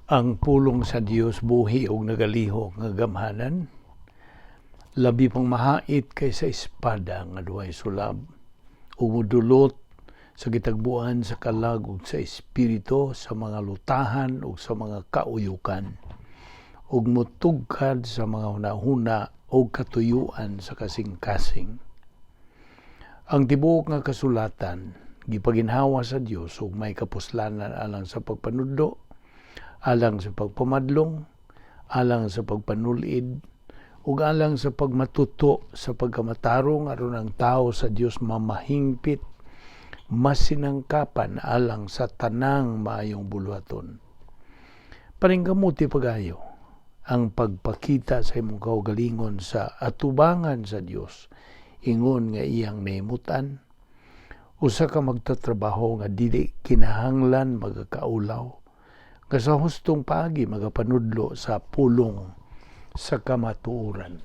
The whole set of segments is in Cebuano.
Ang pulong sa Dios buhi ug nagalihok nga gamhanan, labi pang mahait kaysa espada nga duhay sulab, ug modulot sa gitagbuan sa kalag ug sa espiritu, sa mga lutahan ug sa mga kauyukan, ug motugkad sa mga hunahuna ug katuyuan sa kasing-kasing. Ang tibuok nga kasulatan gipaginhawa sa Dios ug may kapuslanan alang sa pagpanudlo, alang sa pagpamadlong, alang sa pagpanulid, ug alang sa pagmatuto sa pagkamatarong, aron ang tao sa Dios mamahingpit, masinangkapan alang sa tanang maayong buluhaton. Paningkamuti pag-ayo ang pagpakita sa imong kaugalingon sa atubangan sa Dios ingon nga iyang nahimutan, usa ka magtatrabaho nga dili kinahanglan magakaulaw, nga sa hustong paagi magapanudlo sa pulong sa kamatuoran.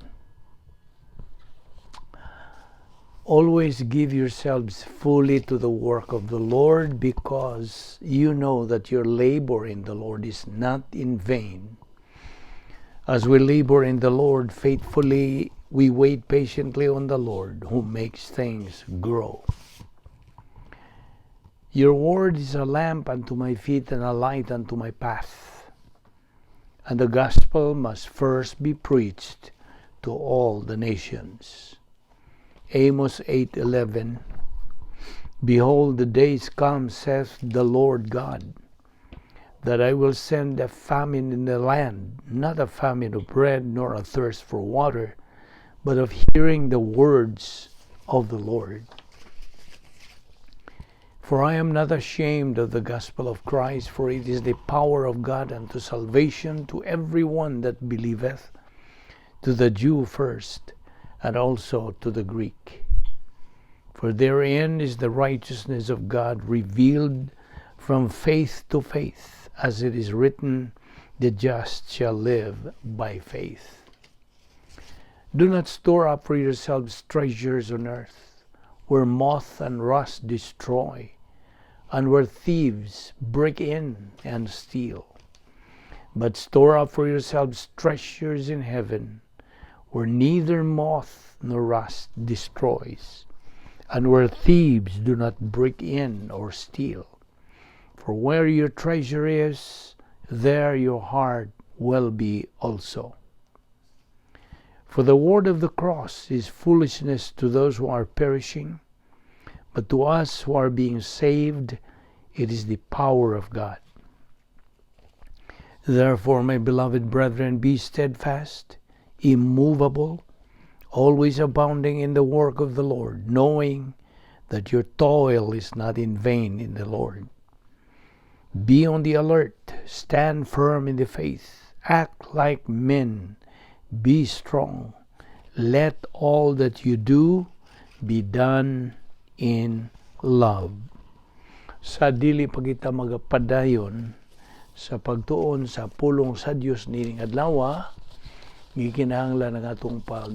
Always give yourselves fully to the work of the Lord, because you know that your labor in the Lord is not in vain. As we labor in the Lord faithfully, we wait patiently on the Lord who makes things grow. Your word is a lamp unto my feet and a light unto my path. And the gospel must first be preached to all the nations. Amos 8:11. Behold, the days come, saith the Lord God, that I will send a famine in the land, not a famine of bread nor a thirst for water, but of hearing the words of the Lord. For I am not ashamed of the gospel of Christ, for it is the power of God unto salvation to every one that believeth, to the Jew first, and also to the Greek. For therein is the righteousness of God revealed from faith to faith, as it is written, "The just shall live by faith." Do not store up for yourselves treasures on earth, where moth and rust destroy, and where thieves break in and steal. But store up for yourselves treasures in heaven, where neither moth nor rust destroys, and where thieves do not break in or steal. For where your treasure is, there your heart will be also. For the word of the cross is foolishness to those who are perishing, but to us who are being saved, it is the power of God. Therefore, my beloved brethren, be steadfast, immovable, always abounding in the work of the Lord, knowing that your toil is not in vain in the Lord. Be on the alert, stand firm in the faith, act like men, be strong. Let all that you do be done in love. Sa dili pa kita magapadayon sa pagtuon sa pulong sa Dios nining adlaw, gikinahanglan ang atong pag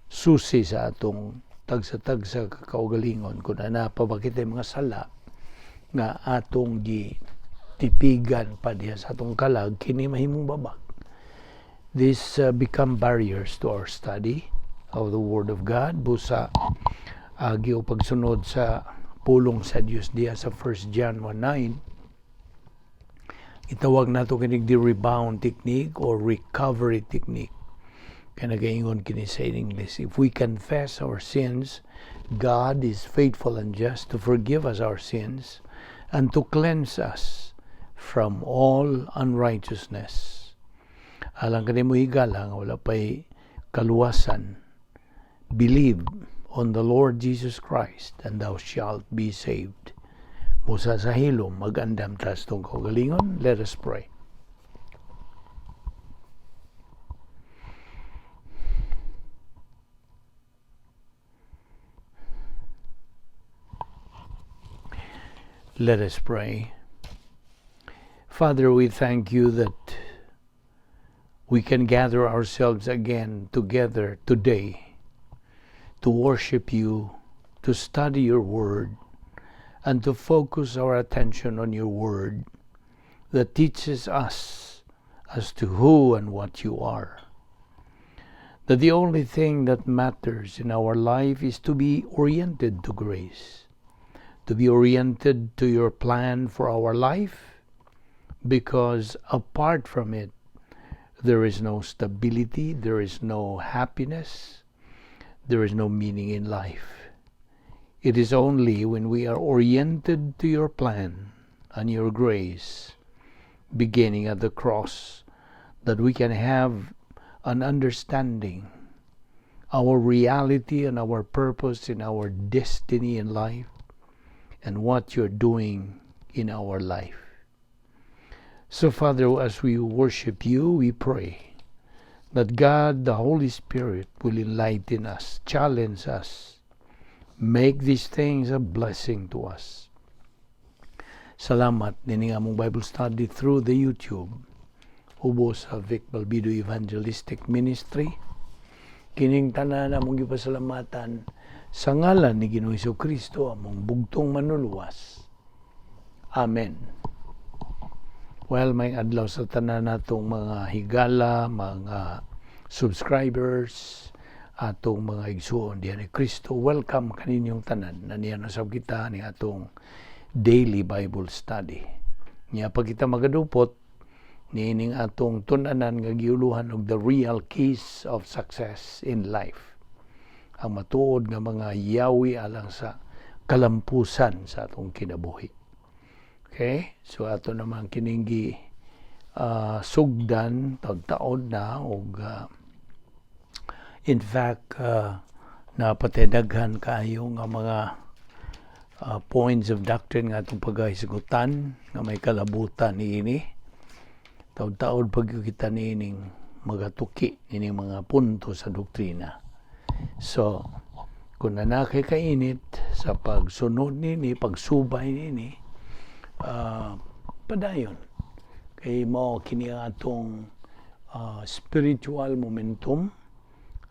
susi sa atong tagsa-tagsa kaugalingon kung ana pa ba kita mga sala nga atong gi tipigan pa diha sa atong kalag, kini mahimong babag. This become barriers to our study of the Word of God. Busa agi o pagsunod sa pulong sa Dios diha sa 1 John 1:9, itawag nato kinig the rebound technique or recovery technique. Kay nagaingon kini sa English, "If we confess our sins, God is faithful and just to forgive us our sins and to cleanse us from all unrighteousness." Alang kanimo higala nga wala pa'y kaluwasan, believe on the Lord Jesus Christ and thou shalt be saved. Busa sa hilom, mag-andam ta sa atong kaugalingon. Let us pray. Let us pray. Father, we thank you that we can gather ourselves again together today to worship you, to study your word, and to focus our attention on your word. that teaches us as to who and what you are. That the only thing that matters in our life is to be oriented to grace, to be oriented to your plan for our life, because apart from it, there is no stability, there is no happiness, there is no meaning in life. It is only when we are oriented to your plan and your grace, beginning at the cross, that we can have an understanding, our reality and our purpose in our destiny in life, and what you're doing in our life. So, Father, as we worship you, we pray that God, the Holy Spirit, will enlighten us, challenge us, make these things a blessing to us. Salamat nining among Bible study through the YouTube ubos sa Vic Balbido Evangelistic Ministry. Kining tanan among gipasalamatan sa ngalan ni Ginoong Kristo, among bugtong Manluluwas. Amen. Well, maayong adlaw sa tanan natong mga higala, mga subscribers, atong mga igsuon diha ni Kristo. Welcome kaninyong tanan. Naniya na sab kita ni atong daily Bible study. Nya pag kita magadupot niining atong tun-anan nga giuluhan og "The Real Keys of Success in Life". Ang matuod nga mga yawi alang sa kalampusan sa atong kinabuhi. Okay? So ato naman kining gi sugdan taud-taod na og in fact napatay daghan kaayo nga mga points of doctrine nga atong pagkahisgutan nga may kalabutan niini. Taud-taod pag kita niining magatuki nining mga punto sa doktrina. So, kung naa kay kainit sa pagsunod nini, pagsubay nini, padayon. Kay mao kini ang atong spiritual momentum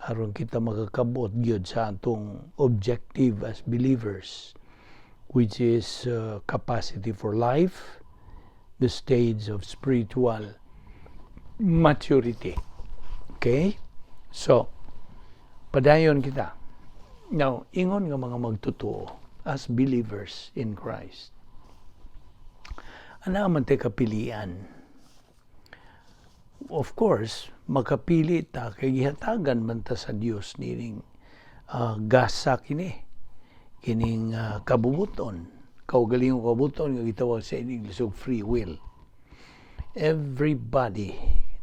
aron kita makakabot gyud sa atong objective as believers, which is capacity for life, the stage of spiritual maturity. Okay? So, padayon kita. Now, ingon nga mga magtotoo as believers in Christ, ana man tay kapilian? Of course, makapili ta kay gihatagan man ta sa Dios nining gasa kini kining kabubuton, kaugalingong kabubuton nga gitawag sa English og free will. Everybody,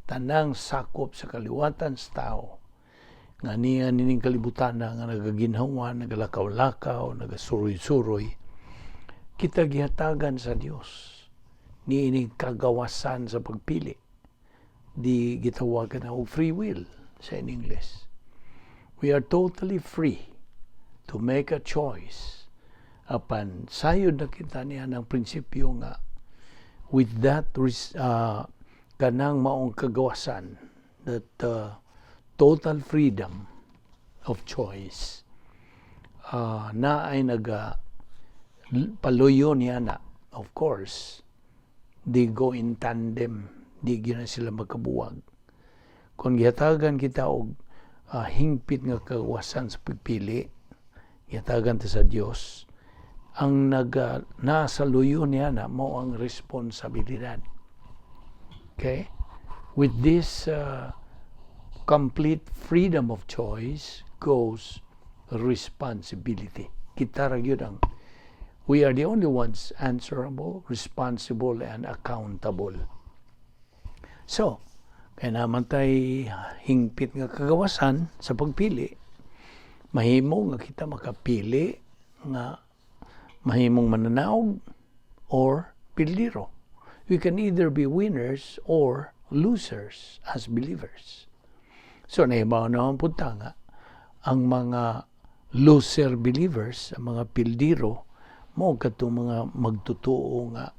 tanang sakop sa kaliwatan sa tao nga niya nining kalibutan na nga nagaginhawa, nagalakaw-lakaw, nagasuroy-suroy, kita gihatagan sa Dios niining kagawasan sa pagpili, di gitawagan na og free will sa in English. We are totally free to make a choice apan sayod na kita niya ng prinsipyo nga with that kanang maong kagawasan, that total freedom of choice, na ay naga paluyo niya na, of course, they go in tandem, di gyud na sila magkabuwag. Kung gihatagan kita og hingpit nga kagawasan sa pagpili, gihatagan ta sa Dios, ang naga nasa luyo niya na mao ang responsibilidad. Okay? With this complete freedom of choice goes responsibility. Kita ra gyud ang we are the only ones answerable, responsible, and accountable. So, kay naman tay hingpit nga kagawasan sa pagpili, mahimo nga kita makapili nga mahimong mananaog or pildiro. We can either be winners or losers as believers. So, nahibaw naman pud ta nga ang mga loser believers, ang mga pildiro, mao katong mga magtotoo nga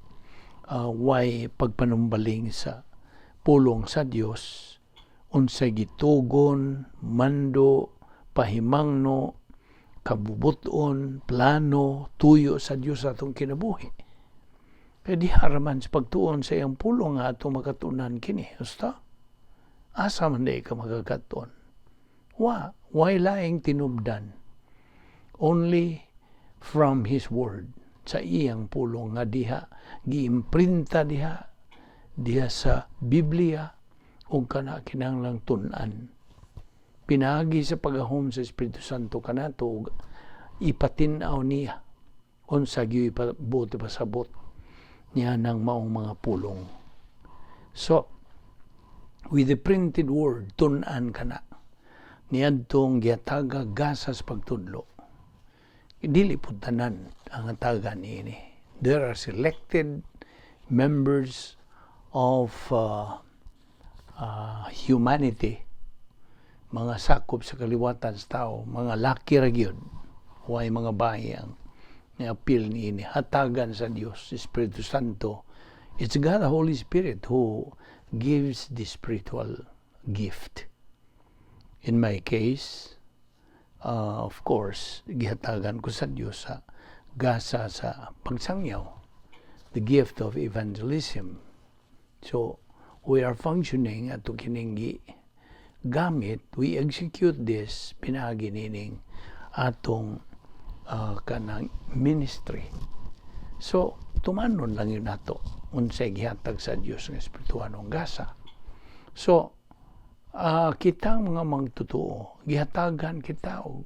way pagpanumbaling sa pulong sa Dios, unsay gitugon, mando, pahimangno, kabubuton, plano, tuyo sa Dios sa atong kinabuhi. Kaya diha raman sa pagtuon sa iyang pulong nga atong makatunan kini. Husto? Asa man diay ka makakatuon? Way laing tinubdan. Only from His Word, sa iyang pulong nga diha giimprinta diha diha sa Biblia ug kana kinahanglang tun-an pinaagi sa pagahom sa Espiritu Santo kanato ug ipatin-aw niya unsa gyud ipabuot ipasabot niya ng maong mga pulong. So, with the printed word, tun-an kana niadtong gihataga gasa sa pagtudlo. Dili pud tanan ang hatagan niini. There are selected members of humanity, mga sakop sa kaliwatan sa tao, mga laki ra gyud, way mga babae ang apil niini. Hatagan sa Dios, Espiritu Santo. It's God the Holy Spirit who gives the spiritual gift. In my case, of course, gihatagan ko sa Dios sa gasa sa pagsangyaw, the gift of evangelism. So, we are functioning ato kining gamit, we execute this pinaagi nining atong kanang ministry. So, tumanon lang gyud nato unsay gihatag sa Dios nga espirituhanong gasa. So, kitang mga magtotoo, gihatagan kita og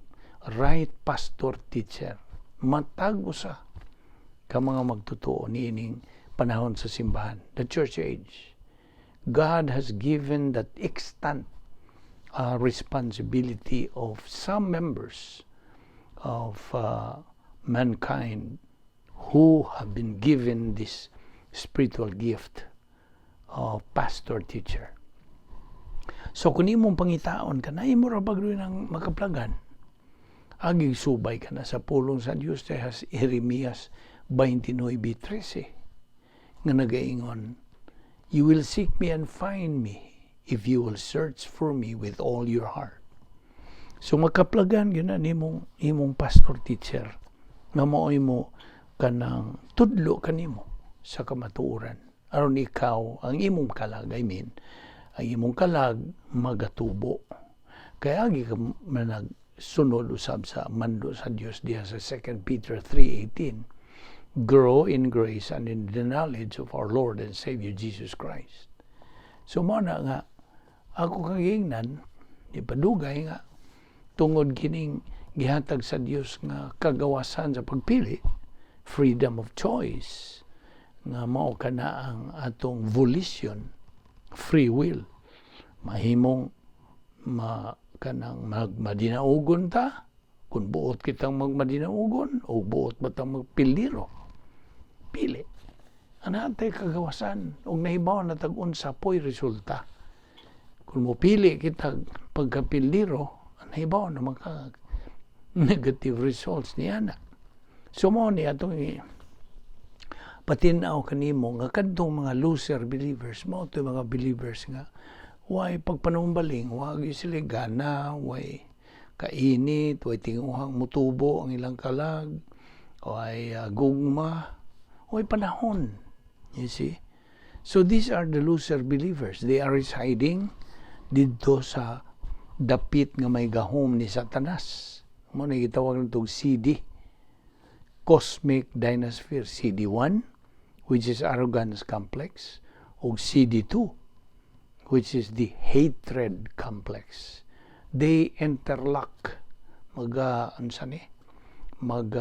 right pastor teacher. Matag usa ka mga magtotoo niining panahon sa simbahan, the church age. God has given that extant responsibility of some members of mankind who have been given this spiritual gift of pastor teacher. So kung imong pangitaon ka na imo ra ba ng makaplagan, agi subay ka na sa pulong sa Dios sa Jeremias 29:13 nga nagaingon, "You will seek me and find me if you will search for me with all your heart." So makaplagan gyud na nimong imong pastor teacher nga mao'y mo kanang tudlo kanimo sa kamatuoran aron ikaw, ang imong kalag, I mean, ang imong kalag magatubo kay agi ka managsunod usab sa mando sa Dios diha sa 2 Peter 3:18, "Grow in grace and in the knowledge of our Lord and Savior Jesus Christ." So mo na nga ako kang giingnan, ipadugay nga tungod kining gihatag sa Dios nga kagawasan sa pagpili, freedom of choice, nga mao kana ang atong volition, free will. Mahimong ma kanang magmadinaugon ta kung buot kitang magmadinaugon o buot ba tang magpiliro. Pili. Ana tay kagawasan ug nahibaw na tag unsa po'y resulta. Kung mopili kita pagkapildiro, nahibaw na maka negative results niya na. So mo ni atong patinaw kanimo nga kadtong mga loser believers mao to, mga believers nga way pagpanumbaling, wa gyud sila gana, way kainit, way tinguhang mutubo ang ilang kalag, way gugma, way panahon, you see. So these are the loser believers. They are residing didto sa dapit nga may gahom ni Satanas. Mo na gitawag natong CD, Cosmic Dynasphere, CD1, which is arrogance complex, o CD2, which is the hatred complex. They interlock. Mag, unsa ni? Mag,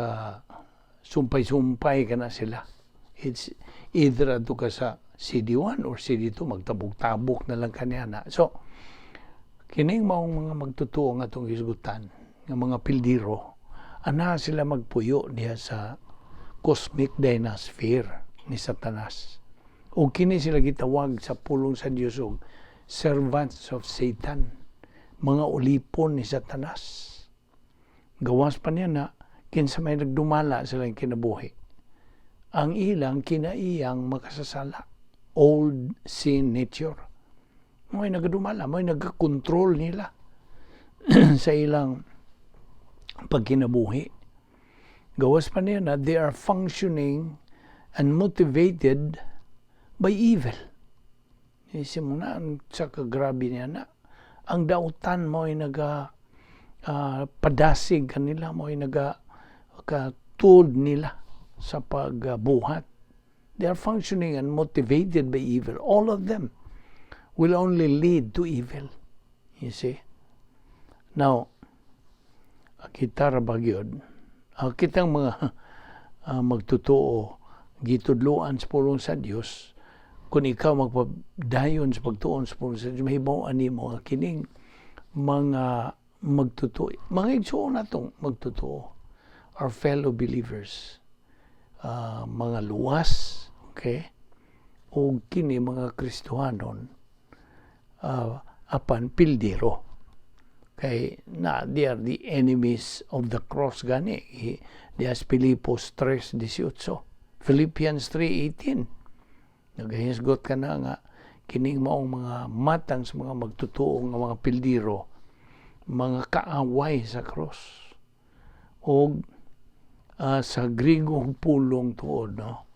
sumpay-sumpay ka na sila. It's either adto ka sa CD1 or CD2, magtabok-tabok na lang kaniya na. So, kining maong mga magtotoo nga atong hisgutan, nga mga pildiro, ana sila magpuyo diha sa cosmic dynasphere ni Satanas. O kini sila gitawag sa pulong sa Dios og servants of Satan, mga ulipon ni Satanas. Gawas pa niya na kinsa may nagdumala sa ilang kinabuhi. Ang ilang kinaiyang makasasala, old sin nature. May nagadumala, may nagakontrol nila sa ilang pagkinabuhi. Gawas pa niya na they are functioning and motivated by evil. Isip mo na, sa kagrabe niya na, ang dautan mo ay naga padasig kanila, mo ay naga katuod nila sa pagbuhat. They are functioning and motivated by evil. All of them will only lead to evil. You see? Now, kita ra ba gyud, kitang mga magtotoo, gitudloan sa pulong sa Dios, kung ikaw magpadayon sa pagtuon sa pulong sa Dios, mahibaw-an nimo nga kining mga magtotoo, mga igsuon natong magtotoo, our fellow believers, mga luwas, okay? O kini mga Kristohanon, apan pildiro. Kay na they are the enemies of the cross gani. Dias Filipos 3:18. Philippians 3:18. Nagahisgot ka na nga kining maong mga matang sa mga magtotoo nga mga pildiro, mga kaaway sa cross. Og sa Grigong pulong tuod, no?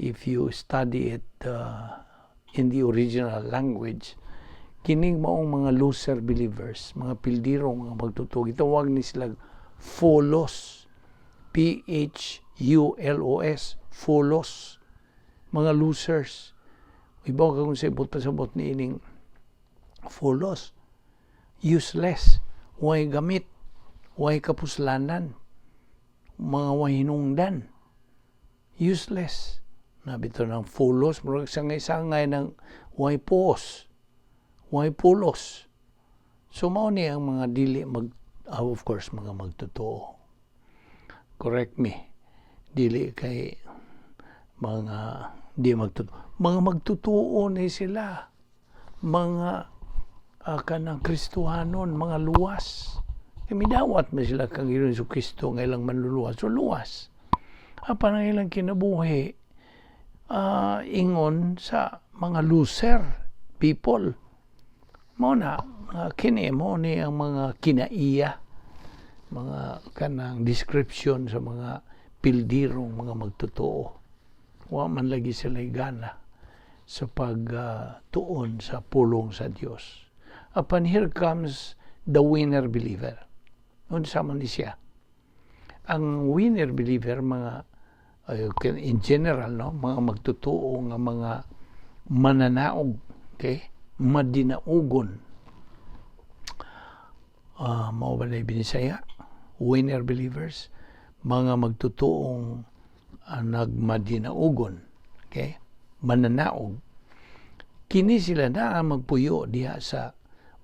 If you study it in the original language, kining maong mga loser believers, mga pildiro, mga magtotoo, gitawag ni sila phulos. phulos, phulos. Mga losers. Ibaw ka kung sa ibot pasabot ni ining phulos. Useless. Way gamit. Way kapuslanan. Mga way hinungdan. Useless. Nabito ng phulos. Murag sangay-sangay ng way puos. Way pulos. So mao ni ang mga dili mag of course, mga magtotoo. Correct me. Dili kay mga di magtotoo. Mga magtotoo ni sila. Mga kanang Kristohanon, mga luwas. Kay midawat man sila kang Ginoong Kristo nga ilang manluluwas. So luwas. Apan ang ilang kinabuhi ingon sa mga loser people. Mao na kini mo ni ang mga kinaiya, mga kanang description sa mga pildirong mga magtotoo. Wa man lagi sila gana sa pagtuon sa pulong sa Dios. Apan here comes the winner believer. Unsa man ni siya? Ang winner believer, mga in general, no, mga magtotoo nga mga mananaog, okay? Madinaugon. Mao ba na Binisaya? Winner believers, mga magtotoong nagmadinaugon, okay? Mananaog. Kini sila na ang magpuyo diha sa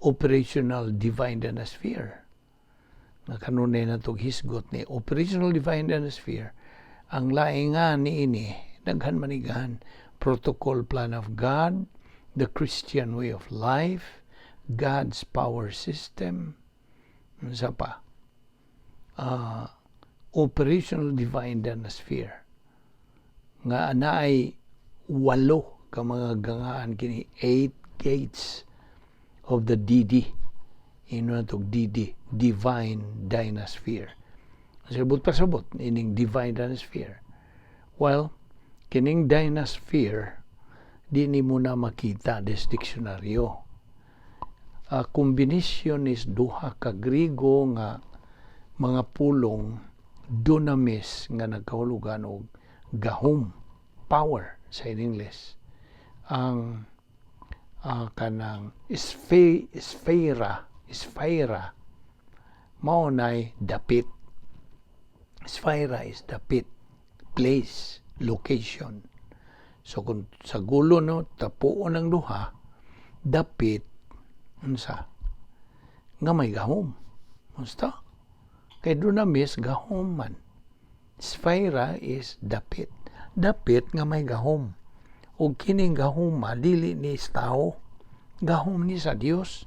operational divine dynasphere. Nga kanunay na tog hisgot ni operational divine dynasphere, ang laingan ni ini, daghan manigan, protocol plan of God, the Christian way of life, God's power system, unsa pa, operational divine dynasphere nga naay walo ka mga gangaan kini, eight gates of the DD. Ino na tog DD, Divine Dynasphere. Sabot pasabot ining Divine Dynasphere. Well, kining dynasphere di ni mo na makita des diksyonaryo. Kombinasyon is duha ka Griego nga mga pulong, dunamis nga nagkahulugan og gahom, power sa English. Ang kanang sphaira mao nay dapit. Sphaira is dapit, place, location. So kung sa gulo, no, tapuon ang duha, dapit unsa nga may gahom. Unsa? Kay dunamis gahom man. Sphaira is dapit. Dapit nga may gahom. Ug kining gahoma dili ni sa tao. Gahom ni sa Dios.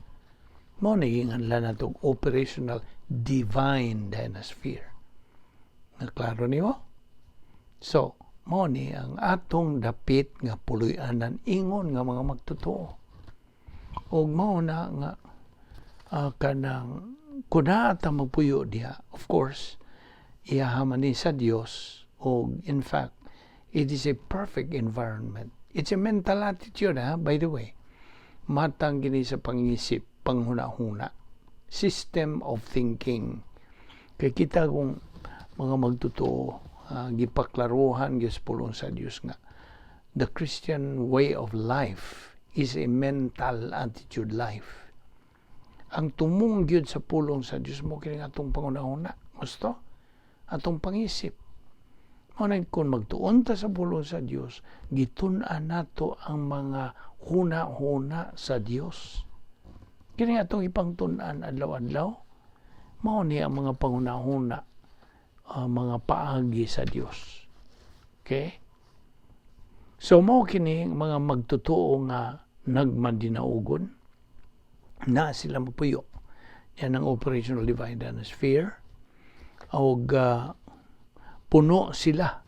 Mao na giinganlan natong operational divine dynasphere. Naklaro nimo? So, mao ni ang atong dapit nga puloy-anan ingon nga mga magtotoo. Ug mao na nga kanang kun naa ta magpuyo diha, of course, iyaha man ni sa Dios ug in fact, It is a perfect environment. It's a mental attitude, ha, by the way. Matang kini sa pangisip, panghuna-huna. System of thinking. Kay kita kung mga magtotoo, gipaklaruhan gyud sa pulong sa Dios nga the Christian way of life is a mental attitude life. Ang tumong gyud sa pulong sa Dios mao kini atong panghuna-huna. Gusto? Atong pangisip. Mao na kung magtuon ta sa pulong sa Dios, gitun-an nato ang mga huna-huna sa Dios. Kini atong ipangtun-an adlaw-adlaw, mao ni ang mga panghuna-huna, mga paagi sa Dios. Okay? So mao kini mga magtotoo nga nagmadinaugon na sila mapuyo. Yan ang operational divide and sphere. Og puno sila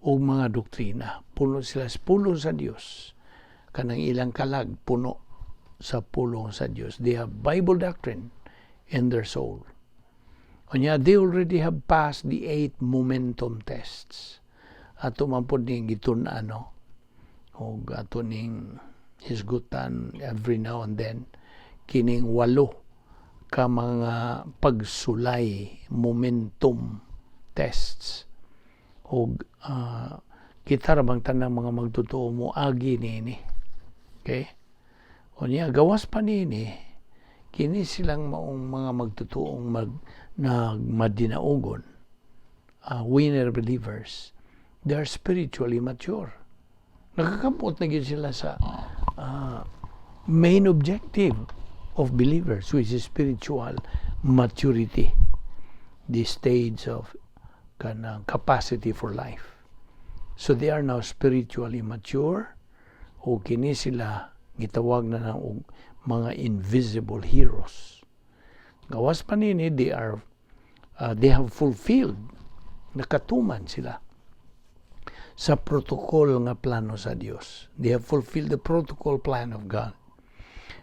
og mga doktrina. Puno sila sa pulong sa Dios. Kanang ilang kalag puno sa pulong sa Dios. They have Bible doctrine in their soul. Unya, they already have passed the eight momentum tests. Ato man pod ning gitun-an, no? Og ato ning hisgutan every now and then kining walo ka mga pagsulay, momentum tests, og kita ra bang tanang mga magtotoo mo agi nini. Okay, unya gawas pa nini, kini silang maong mga magtotoong nagmadinaugon, winner believers, they are spiritually mature. Nakakabot na gyud sila sa main objective of believers, which is spiritual maturity, the stage of kanang capacity for life. So they are now spiritually mature o kini sila gitawag na ng og mga invisible heroes. Gawas pa nini, they have fulfilled, nakatuman sila sa protocol nga plano sa Dios. They have fulfilled the protocol plan of God.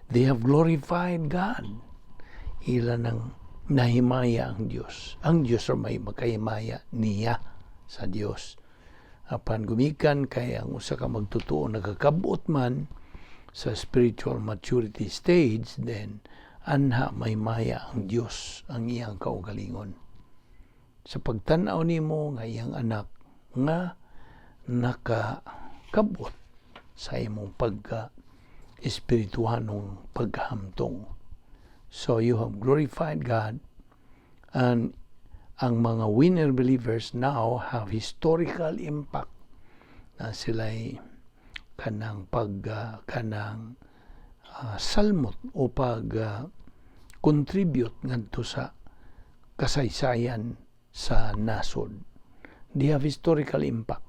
They have glorified God. Ila nang nahimaya ang Dios. Ang Dios ra may makahimaya niya sa Dios. Apan gumikan kay ang usa ka magtotoo nakakabot man sa spiritual maturity stage, then anha mahimaya ang Dios ang iyang kaugalingon. Sa pagtan-aw nimo nga iyang anak nga nakakabot sa imong pagka espirituhanong pagkahamtong. So you have glorified God, and ang mga winner believers now have historical impact na sila'y kanang pag kanang salmot o pag contribute ngadto sa kasaysayan sa nasod. They have historical impact.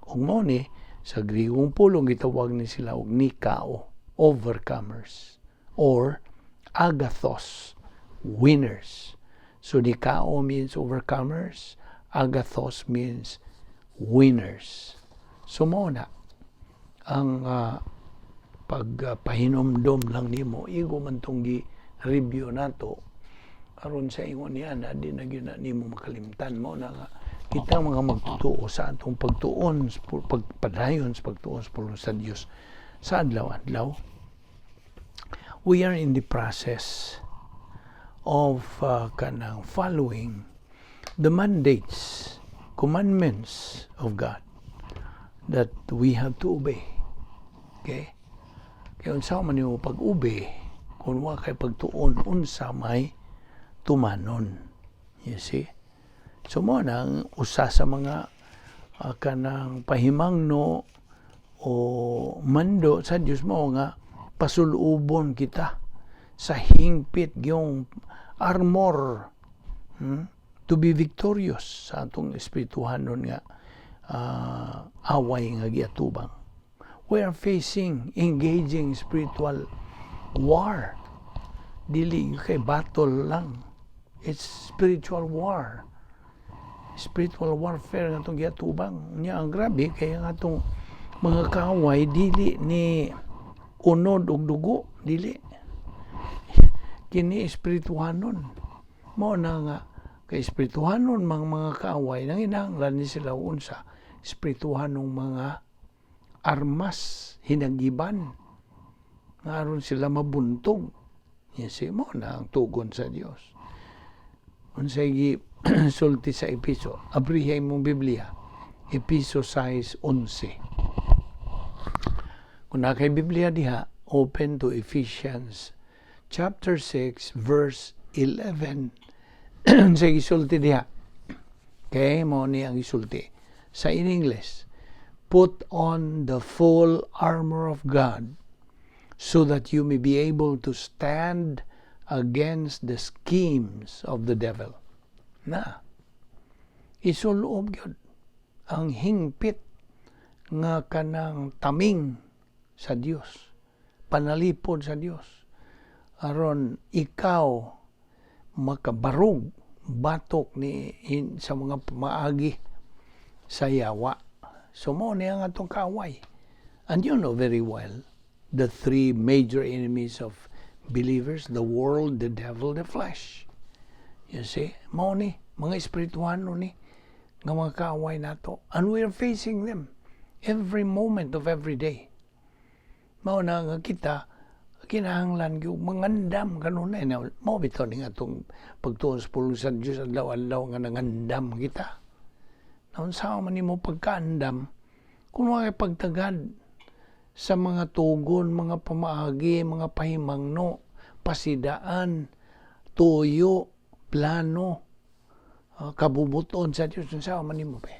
Ug mao ni sa Griegong pulong gitawag ni sila og nikao, overcomers, or agathos, winners. So nikao means overcomers, agathos means winners. So mao na ang pagpahinomdom lang nimo, igo man tong gi review nato aron sa ingon niya na di na gyud na nimo makalimtan mo na nga kita mga magtotoo sa atong pagtuon, pagpadayon sa pagtuon sa pulong sa Dios sa adlaw-adlaw. We are in the process of kanang following the mandates, commandments of God that we have to obey. Okay? Kaya unsa man nimo pag-obey kung wa kay pagtuon unsa may tumanon? You see? So mao nang usa sa mga kanang pahimangno o mando sa Dios mao nga pasulubon kita sa hingpit yung armor, to be victorious sa atong espirituhanon nga away nga giatubang. We are facing, engaging spiritual war. Dili kay battle lang. It's spiritual war. Spiritual warfare nga atong giatubang. Nya ang grabe kay ang atong mga kaaway dili ni unod og dugo, dili. Kini espirituhanon. Mao na nga kay espirituhanon mga kaaway, nanginahanglan ni sila unsa? espirituhanong mga armas, hinagiban nga aron sila mabuntog. You see, mao na ang tugon sa Dios. Unsay gi sulti sa Episo? Abriha imong Biblia. Episo 6:11. Kung naa kay Biblia diha, open to Ephesians chapter 6 verse 11. Unsay gisulti diha? Okay, mao ni ang gisulti. Sa in English, "Put on the full armor of God so that you may be able to stand against the schemes of the devil." Na, isulob gyud ang hingpit nga kanang taming sa Dios, panalipod sa Dios, aron ikaw makabarog batok ni in, sa mga pamaagi sa yawa. So mao ni ang atong kaaway. And you know very well the three major enemies of believers: the world, the devil, the flesh. You see, mao ni mga espirituano ni nga mga kaaway nato. And we are facing them every moment of every day. Mao na nga kita kinahanglan gyud mangandam kanunay na. Mao bitaw ni atong pagtuon sa pulong sa Dios adlaw-adlaw nga nangandam kita. Naunsa man nimo pagkaandam kung wa kay pagtagad sa mga tugon, mga pamaagi, mga pahimangno, pasidaan, tuyo, plano, kabubuton sa Dios, unsa man nimo be?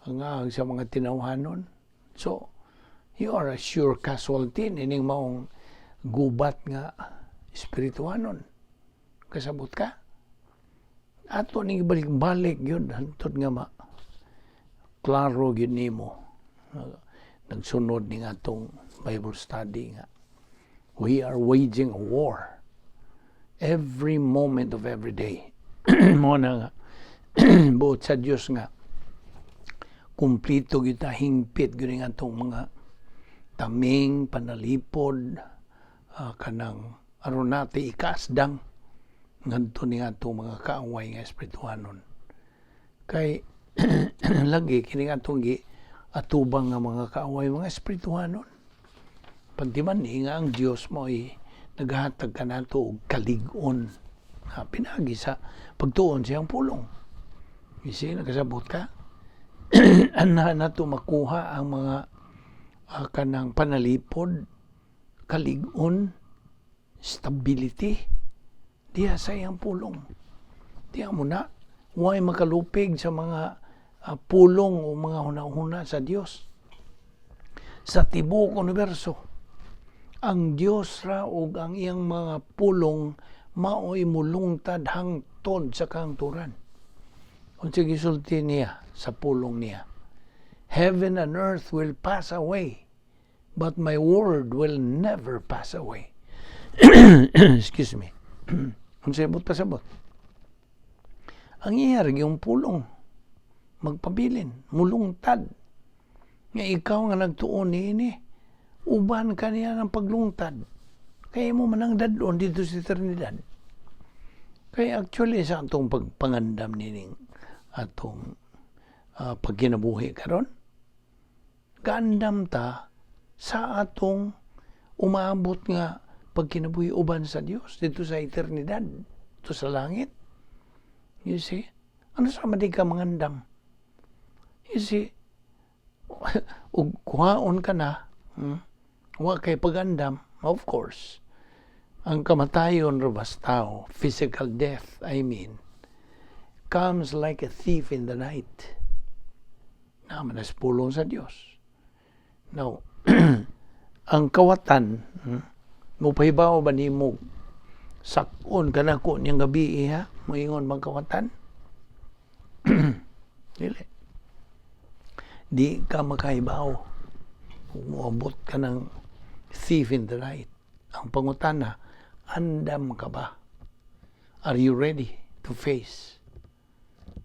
Ang sa mga tinawhanon. So, you are a sure casualty nining maong gubat nga espirituhanon. Kasabot ka? Ato ning balik-balik yun, hantod nga ma klaro gyud nimo. Nagsunod ning atong Bible study nga we are waging a war every moment of every day. Mao na nga buot sa Dios nga kumplito kita, hingpit gyud ning atong mga taming, panalipod, kanang aron nati ikaasdang ngadto ni atong mga kaaway nga espirituhanon. Kay lagi kini atong gi atubang nga mga kaaway, mga espirituhanon. Pantiman ni nga ang Dios mo ay naghatag kanato og kalig-on ha, pinagi sa pagtuon siyang pulong. You see, nakasabot ka? Ana nato makuha ang mga kanang panalipod, kalig-on, stability diha sa iyang pulong. Diha mo na, way makalupig sa mga pulong o mga hunahuna sa Dios. Sa tibuok universo, ang Dios ra ug ang iyang mga pulong mao'y mulungtad hangtod sa kahangturan. Unsa gisulti niya sa pulong niya? "Heaven and earth will pass away, but my word will never pass away." Excuse me. Unsay buot pasabot? Ang iya yung pulong magpabilin, mulungtad. Nga ikaw nga nagtuon niini, uban ka niya ng paglungtad. Kaya mo manang dadon dito sa eternidad. Kaya actually sa atong pagpangandam nining atong pagkinabuhi karon, gaandam ta sa atong umaabot nga pagkinabuhi uban sa Dios dito sa eternidad, dito sa langit. You see? Ano sa man di ka mangandam? You see? Ug kuhaon ka na, wa kay pagandam, of course. Ang kamatayon ra bas tao, physical death, I mean, comes like a thief in the night. Naman as pulong sa Dios. Now, ang kawatan, mo pahibaw ba nimo sak-on ka nako niyang gabi ha? Moingon bang kawatan? Dili. Di ka makahibaw. Muabot ka ng thief in the night. Ang pangutana, andam ka ba? Are you ready to face?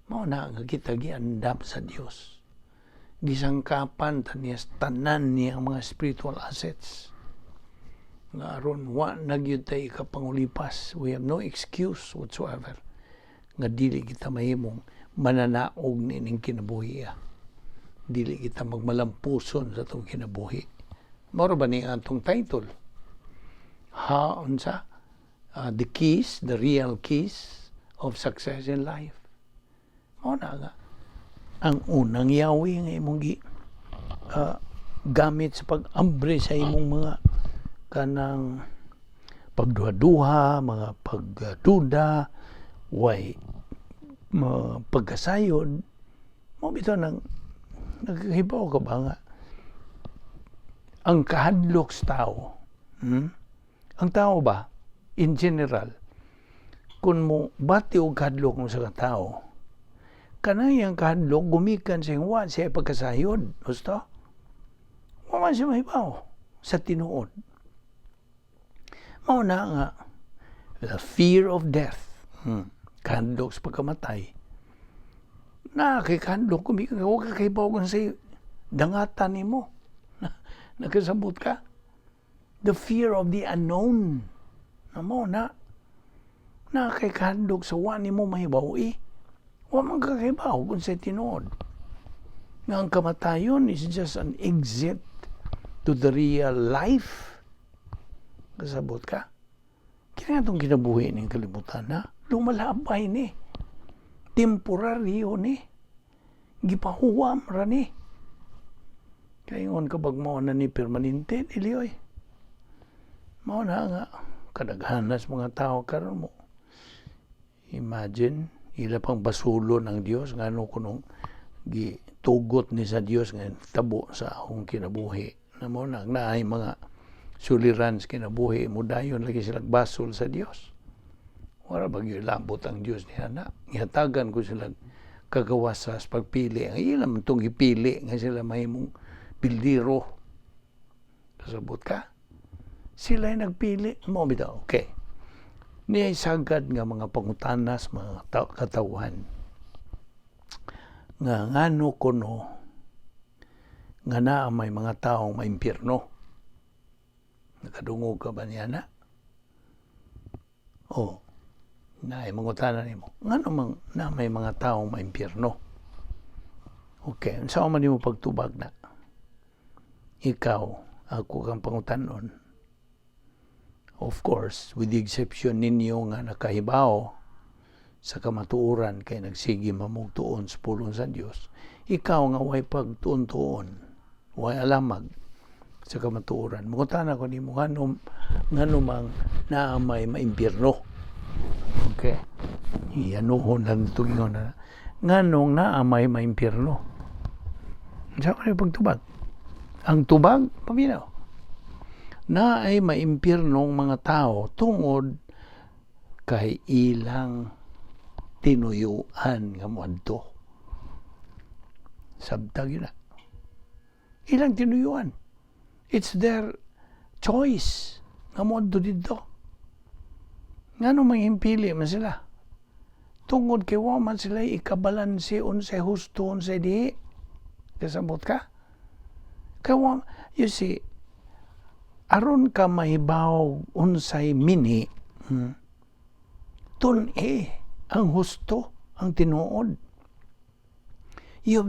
Mao na nga kita giandam sa Dios. Gisangkapan ta niya tanan niya ang mga spiritual assets. Nga aron wa na gyud tay ikapangulipas. We have no excuse whatsoever nga dili kita mahimong mananaog nining kinabuhi. Dili kita magmalampuson sa atong kinabuhi. Mao ba ni atong title? Ha, unsa? The keys, the real keys of success in life. Mao na nga. Ang unang yawi nga imong gi gamit sa pag-ambre sa imong mga kanang pagduha-duha, mga pagduda, way mga pagkasayod, mao bitaw nang naghibaw ka ba nga ang kahadlok sa tao, Ang tao ba, in general, kung mo bati og kahadlok mo sa tao, kanang iyang kahadlok gumikan sa wa siya pagkasayod. Gusto? Wa man siya mahibaw sa tinuod. Mao na nga, the fear of death, kahadlok sa pagkamatay, na kay kahadlok gumikan, wa ka kahibaw kung sa dangatan nimo. Nakasabot ka? The fear of the unknown. Na mao na, na kay kahadlok sa wa nimo mahibaw eh. Wa man ka kahibaw kung sa tinuod. Nga ang kamatayon is just an exit to the real life. Kasabot ka? Kaya nga itong kinabuhi ning kalibutan na lumalabay ni. Temporary ni. Gipahuwam ra ni. Kaingon ka bag mao na ni permanente, dili oy. Mao na nga kadaghanas mga tao karon mo. Imagine ila pang basulon ang Dios, ngano kunong gitugot ni sa Dios nga tabo sa akong kinabuhi. Na mao na naay mga suliran sa kinabuhi mo, dayon lagi sila basol sa Dios. Wala ba gyud labot ang Dios niya na. Gihatagan ko sila kagawas sa pagpili. Ang ila man tong gipili nga sila mahimong bildiro. Kasabot ka? Sila ay nagpili. Mao bitaw. Okay. Niya sagad nga mga pangutanas mga katawhan. Nga ngano kuno nga naa may mga taong maimpyerno. Nakadungog ka ba niya na? Oh, naay mangutana nimo. Ngano mang na may mga taong maimpyerno? Okay, unsa man nimo pagtubag na? Ikaw, ako kang pangutanon. Of course, with the exception ninyo nga nakahibaw sa kamatuoran kay nagsige mamugtuon sa pulong sa Dios. Ikaw nga way pagtuon-tuon, way alamag sa kamatuoran. Mangutana ko nimo, ngano ngano mang naa may maimpyerno? Okay. Iyanuhon lang ito ingon na. Nganong naa may maimpyerno? Sa ko pagtubag? Ang tubag, paminaw. Na ay maimpyernong mga tao tungod kay ilang tinuyuan nga moadto. Sabtag yun na. Ilang tinuyuan. It's their choice nga moadto didto. Ngano mangimpili man sila? Tungod kay wa man sila ikabalanse unsay husto, unsay dihi. Kasabot ka? Kay wa, you see, aron ka mahibaw unsay mini, tun-i ang husto, ang tinuod. You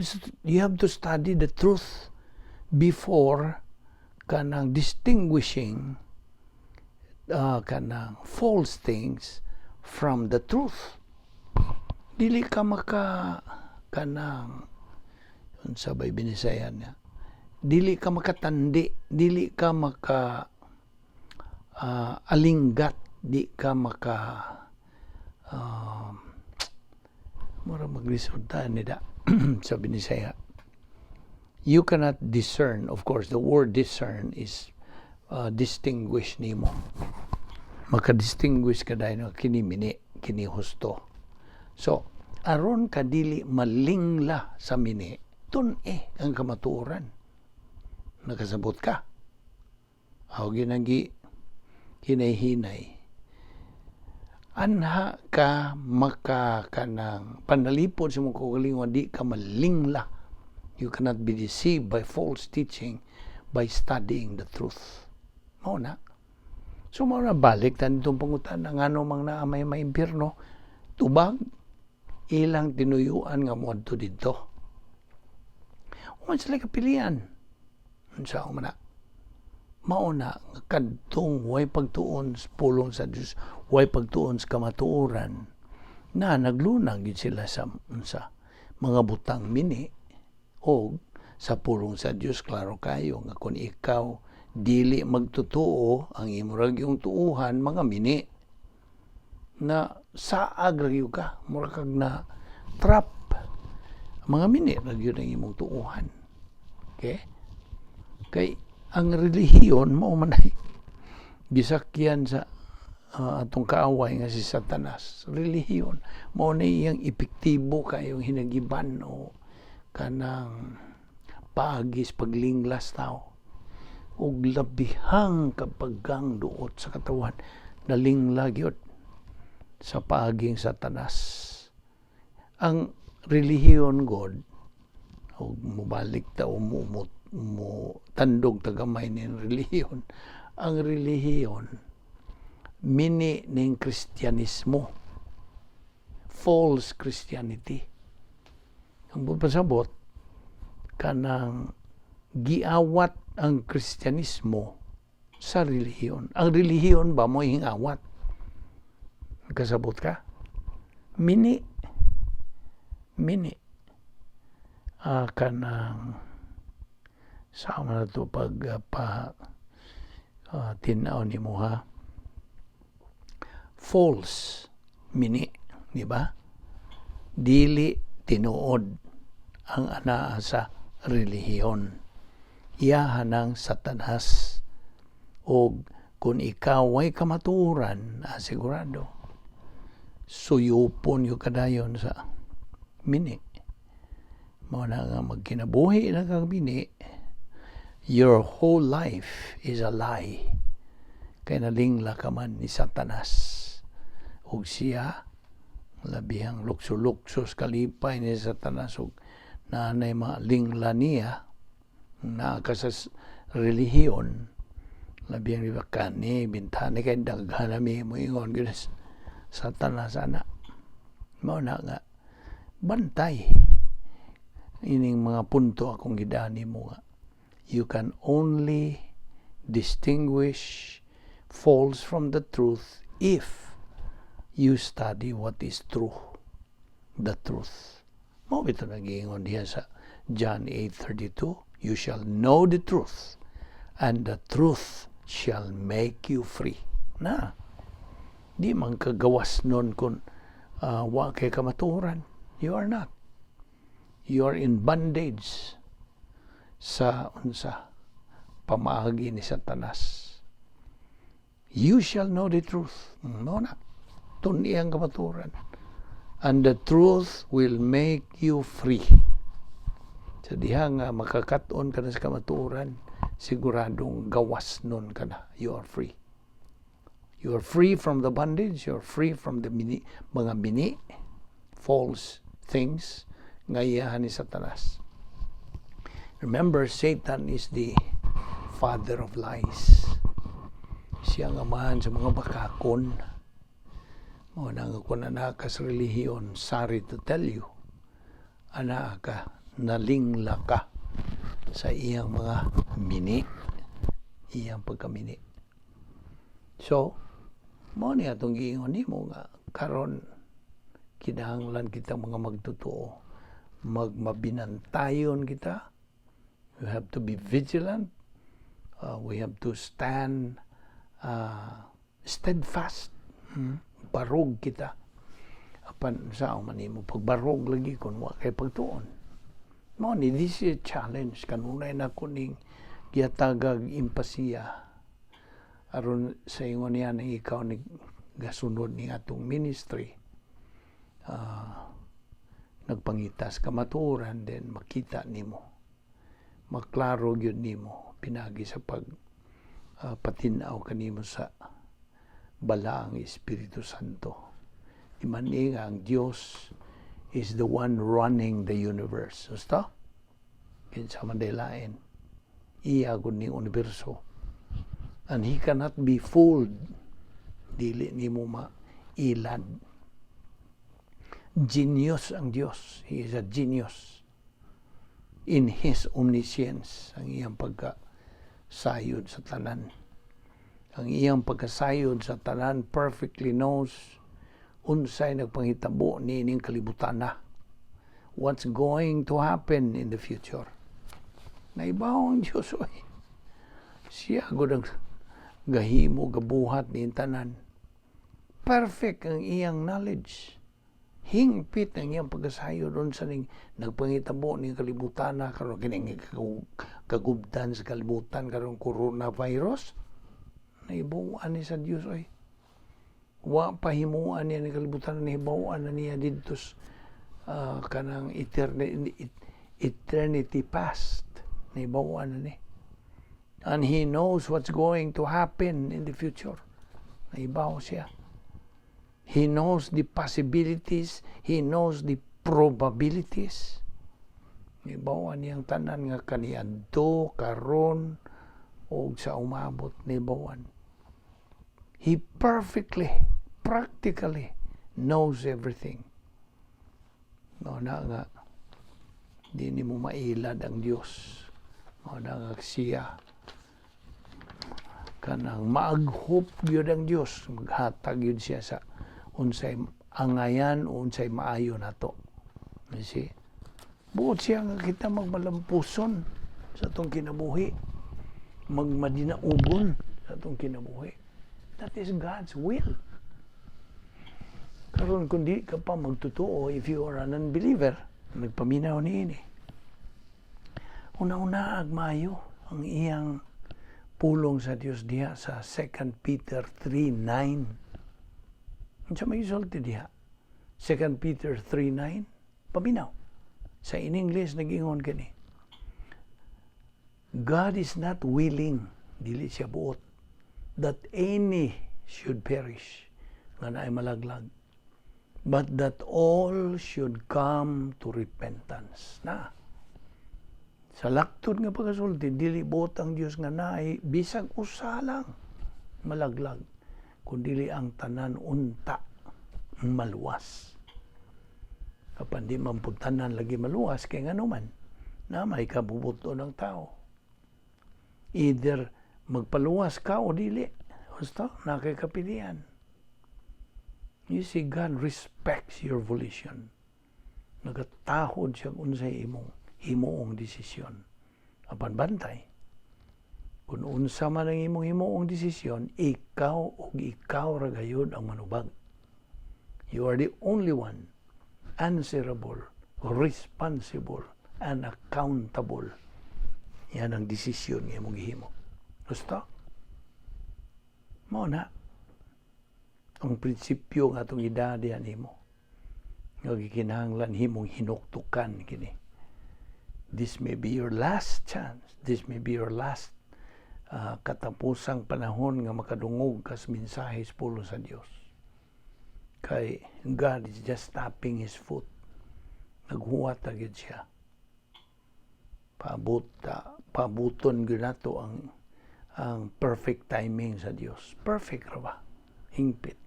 have to study the truth before kanang distinguishing kanang false things from the truth. Dili ka maka kanang, unsa bay Binisaya niya? Dili ka makatandi, dili ka maka alinggat, di ka maka mura magresulta ni da sa Binisaya. You cannot discern, of course, the word "discern" is distinguish nimo. Maka-distinguish ka dahil kini mini, kini husto. So, aron ka dili malingla sa mini, tun-i ang kamatuoran. Nakasabot ka? Aw ginagi hinay-hinay. Anha ka maka kanang panalipod sa imong kaugalingon, di ka malingla. You cannot be deceived by false teaching by studying the truth. Mao na. So mao na, balik ta nitong pangutana, ngano mang naa may maimpyerno? Tubag, ilang tinuyuan nga moadto didto. Human sila kapilian. Unsa man na? Mao na nga kadtong way pagtuon sa pulong sa Dios, way pagtuon sa kamatuoran, na naglunang gyud sila sa unsa, mga butang mini o sa pulong sa Dios. Klaro kayo nga kung ikaw dili magtotoo, ang imo ra gyung tuuhan mga mini, na saag ra gyud ka, mura kag na trap. Mga mini ra gyud ang imong tuuhan, okay? Kay ang relihiyon mao man ay gisakyan sa atong kaaway nga si Satanas. Relihiyon mao na iyang epektibo kayong hinagiban o kanang paagis paglinglas tao ug labihang kapagang duot sa katawan, nalingla gyud sa paaging Satanas ang relihiyon god. Og mobalik ta o mo tandog ta gamay ning relihiyon. Ang relihiyon mini ning Kristyanismo, false Christianity. Ang pasabot, kanang giawat ang Kristyanismo sa relihiyon. Ang relihiyon ba mo hingawat? Kasabot ka? Mini. Mini. Kanang sa na to pag pa tinaw nimo ha, false, mini, di ba? Dili tinuod ang anaa sa relihiyon. Iyahan ng Satanas. O kung ikaw ay kamatuoran, sigurado, suyupon yung kadayon sa mini. Mao na nga magkinabuhi na kang mini, your whole life is a lie. Kay nalingla ka man ni Satanas. Ug siya, labihang lukso-luksos kalipay ni Satanas ug naanay malingla niya naa ka sa relihiyon, labihang di ba kani bintani kay daghan na mi moingon gyud Satanas ana. Mao na nga bantay ining mga punto akong gidani mo nga you can only distinguish false from the truth if you study what is true, the truth. Mao bitaw nagiingon diha sa John 8:32, "You shall know the truth and the truth shall make you free." Na di man kagawas nun kung wa kay kamatuoran. You are not, you are in bondage sa unsa, pamaagi ni Satanas. You shall know the truth. No na tun-i ang kamatuoran, and the truth will make you free. Sa diha nga makakat-on ka na sa kamatuoran, siguradong gawas nun ka na. You are free. You are free from the bondage. You are free from the mini, mga mini, false things nga iyahan ni Satanas. Remember, Satan is the father of lies. Siya ang amahan sa mga bakakon. Mao na nga kung anaa ka sa relihiyon, sorry to tell you, anaa ka, nalingla ka sa iyang mga mini, iyang pagkamini. So, mao ni atong giingon nimo nga karon kinahanglan kita mga magtotoo, magmabinantayon kita. We have to be vigilant. We have to stand steadfast. Barog kita. Apan sa man nimo pagbarog lagi kung wa kay pagtuon? Mao ni, this is a challenge kanunay nako ning gihatagag impasiya aron sa ingon niya na ikaw ni gasunod ni atong ministry, nagpangitas kamatuoran, then makita nimo, maklaro gyud nimo pinagi sa pag patin-aw kanimo sa Balaang Espiritu Santo. Iman nga ang Dios is the one running the universe. Gusto? Kinsa man lain. Iya gud ning universo. And He cannot be fooled. Dili nimo mailad. Genius ang Dios. He is a genius. In His omniscience, ang iyang pagkasayod sa tanan. Ang iyang pagkasayod sa tanan, perfectly knows unsay nagpanghitabo niining kalibutan na. What's going to happen in the future. Naibaw ang Diyos, oy. Siya gud ang gahimo, gabuhat ni tanan. Perfect ang iyang knowledge. Hingpit ang iyang pagkasayod unsa ning nagpangitabo ning kalibutan na karon, kining kagubdan sa kalibutan karon, coronavirus. Nahibaw-an ni sa Dios, oy. Wa pa himuan niya ni kalibutan, nahibaw-an na niya didto kanang eternity past. Nahibaw-an na ni. And He knows what's going to happen in the future. Nahibaw siya. He knows the possibilities, He knows the probabilities. Nahibaw-an niyang tanan nga kaniadto, karon, o sa umabot, nahibaw-an. He perfectly, practically knows everything. Mao na nga, di nimo mailad ang Diyos. Mao na nga siya kanang maaghop gyud ang Dios, maghatag gyud siya sa unsay angayan, unsay maayo nato. You see, buot siya nga kita magmalampuson sa atong kinabuhi, magmadinaugon sa atong kinabuhi. That is God's will. Karon, kung di ka pa magtotoo, if you are an unbeliever, nagpaminaw niini, una-una maayo ang iyang pulong sa Dios diha sa 2 Peter 3:9. Unsa may isulti diha? 2 Peter 3:9. Paminaw. Sa in English nag-ingon kini. God is not willing, dili siya buot, that any should perish, nga naay malaglag, but that all should come to repentance. Na. Sa laktod nga pagkasulti, dili buot ang Dios nga naay bisag usa lang malaglag, kundi ang tanan unta maluwas. Apan di man pud tanan lagi maluwas, kay ngano man na may kabubuton ng tao. Either magpaluwas ka o dili. Basta naa kay kapilian. You see, God respects your volition. Nagatahod siya unsay imong himuong desisyon. Apan bantay, kung unsa man ang imong himuong desisyon, ikaw ug ikaw ra gayud ang manubag. You are the only one answerable, responsible, and accountable. Yan ang desisyon nga imong gihimo. Gusto? Mao na. Ang prinsipyo nga atong idadi nimo. Nga gikinahanglan himong hinuktukan kini. This may be your last chance. This may be your last katapusang panahon nga makadungog kas mensahe sa pulong sa Dios. Kay God is just tapping His foot. Naghuwat na gyud siya. Paabot ta, paabuton gyud nato ang perfect timing sa Dios. Perfect ra ba? Hingpit.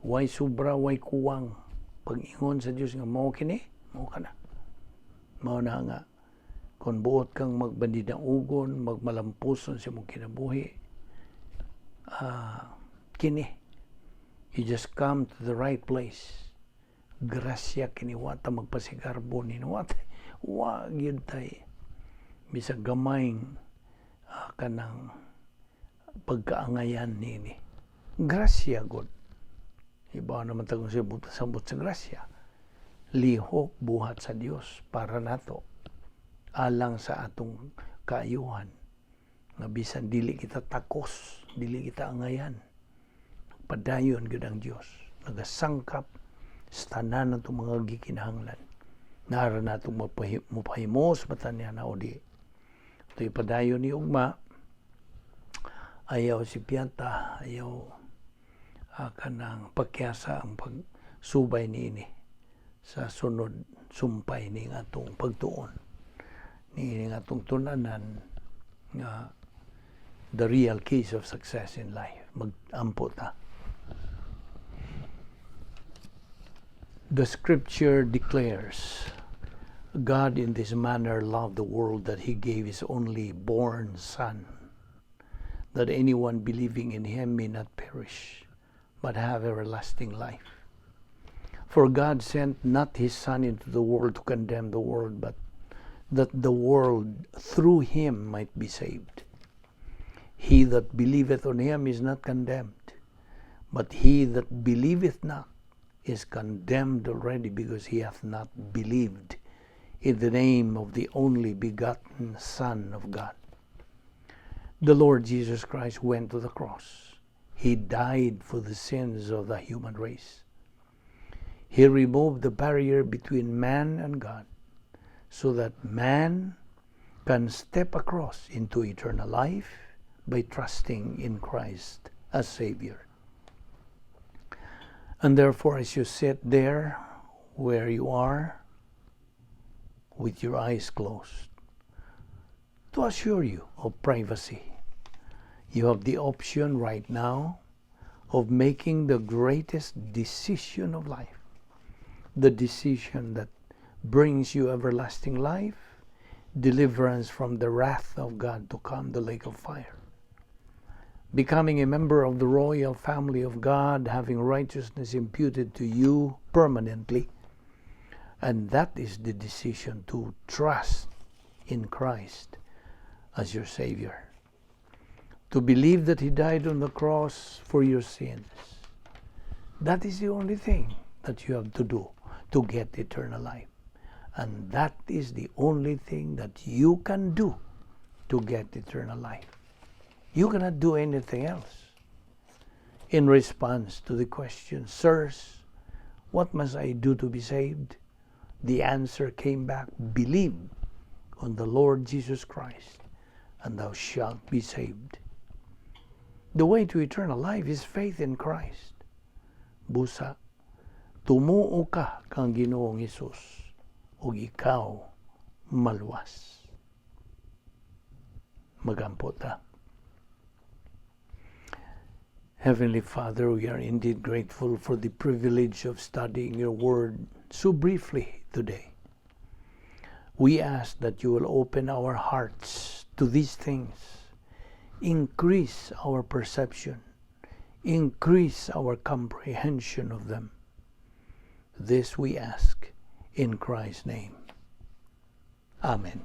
Way sobra, way kuwang. Pag-ingon sa Dios nga mao kini, mao kana. Mao na nga kung buot kang magbandinaugon, magmalampuson sa imong kinabuhi, kini, you just come to the right place. Grasya kini, wa ta magpasigarbo ni wa wa gyud tay bisag gamayng kanang pagkaangayan nini. Grasya gud. Iba naman tagong sabot sabot sa grasya. Lihok buhat sa Dios para nato, alang sa atong kaayuhan, nga bisan dili kita takos, dili kita angayan, padayon gyud ang Dios nagasangkap sa tanan natong mga gikinahanglan. Nara natong mupahimos bata niya na o di ito padayon ni ugma. Ayaw si Piata, ayaw kanang pakyasa ang pagsubay niini sa sunod sumpay ni atong pagtuon ni atong tunanan nga the real keys of success in life. Magampo ta. The scripture declares, God in this manner loved the world that he gave his only born Son, that anyone believing in him may not perish, but have everlasting life. For God sent not his Son into the world to condemn the world, but that the world through him might be saved. He that believeth on him is not condemned, but he that believeth not is condemned already, because he hath not believed in the name of the only begotten Son of God. The Lord Jesus Christ went to the cross. He died for the sins of the human race. He removed the barrier between man and God so that man can step across into eternal life by trusting in Christ as Savior. And therefore, as you sit there where you are, with your eyes closed, to assure you of privacy, you have the option right now of making the greatest decision of life, the decision that brings you everlasting life, deliverance from the wrath of God to come, the lake of fire. Becoming a member of the royal family of God, having righteousness imputed to you permanently. And that is the decision to trust in Christ as your Savior. To believe that He died on the cross for your sins. That is the only thing that you have to do to get eternal life. And that is the only thing that you can do to get eternal life. You cannot do anything else. In response to the question, "Sirs, what must I do to be saved?" The answer came back, "Believe on the Lord Jesus Christ, and thou shalt be saved." The way to eternal life is faith in Christ. Busa, tumuo ka kang Ginoong Hesus ug ikaw maluwas. Magampo ta. Heavenly Father, we are indeed grateful for the privilege of studying your word so briefly today. We ask that you will open our hearts to these things, increase our perception, increase our comprehension of them. This we ask in Christ's name. Amen.